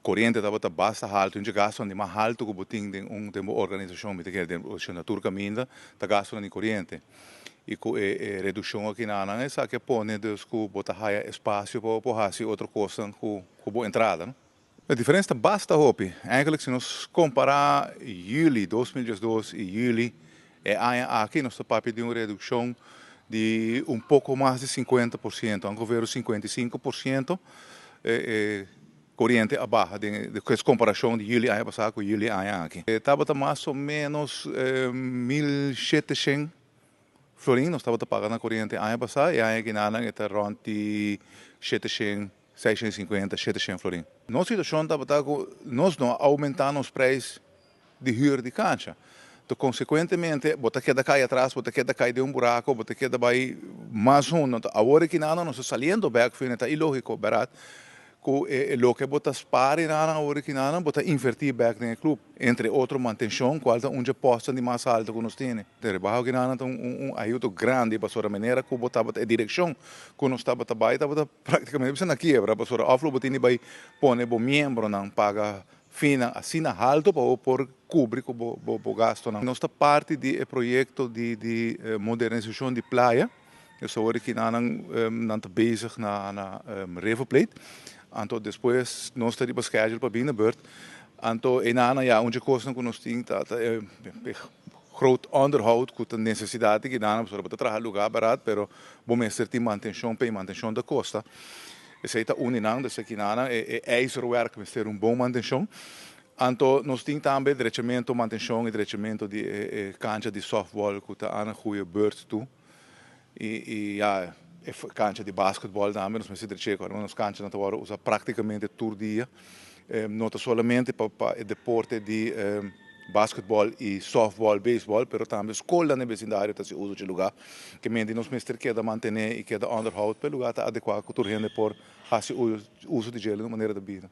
Koriente tabata basta haltu, un dje gastunan di mas haltu ku bo tin den un den bo organisashon, mi ta kere den organisashon na tur kaminda ta gastunan di koriente. I ku e e redukshon aki na nan esaki a pone dus ku bo ta haya espasio pa bo por hasi otro kosnan ku ku bo entrada, no. E diferensia ta basta hopi. Eigenlijk si nos kompará yüli 2012 i yüli e aña aki nos ta papia di un redukshon di un poko mas di 50%, ongeveer 55% e koriente a baha den e komparashon di yüli aña pasá ku yüli aña aki. E tabata mas o ménos 1700 florin nos tabata paga na koriente aña pasá i aña aki nan e ta rònt di 700, 650, 700 florin. Nos situashon tabata ku nos no a oumentá nos preis di hür di kancha. Anto, konsekuentemente, bo ta keda kai atras, bo ta keda kai den un buraku, bo ta keda bai mas hundu. Anto, awor aki nan nos ta saliendo bèk, fin, ta ilógiko, bèrdat? Ku e loke bo ta spar nan awor aki nan, bo ta invertí bèk den e klup. Entre otro mantenshon, kual ta un dje posto di mas haltu ku nos tin. E rebaho aki nan ta un ayudo grandi, pasobra manera ku bo tabata e direkshon ku nos tabata bai, tabata práktikamente bisa na kiebra, pasobra òf lo bo tin di bai pone bo miembronan paga fee-nan asina haltu pa bo por kubri ku bo bo bo gastonan. Nos ta parti di e proyekto di modernisashon di Playa. Dus awor aki nan nan ta bezig na River Plate. Anto despues nos ta riba schedule pa bin na beurt. Anto einan ya un dje kosnan ku nos tin ta e groot onderhoud ku ta nesesidat di kinan pasobra bo ta traha lugá barat, pero bo mester tin mantenshon pa e mantenshon ta kosta. Esei ta un di nan, dus akinan e ijzerwerk mester un bon mantenshon. Anto nos tin tambe drechamentu, mantenshon i drechamentu di e kancha di softball ku ta na goeie beurt toe. I ya, e kancha di basketball tambe nos mester drecha, ku nos kanchanan ta wòrdu usa práktikamente tur dia. No ta solamente pa e deporte di basketball i softball, baseball, pero tambe skolnan den besindario ta hasi uso di e lugá. Ke men di nos mester keda mantené i keda onderhoud pa e lugá ta adekuá ku tur hende por hasi uso di dje na manera di bida.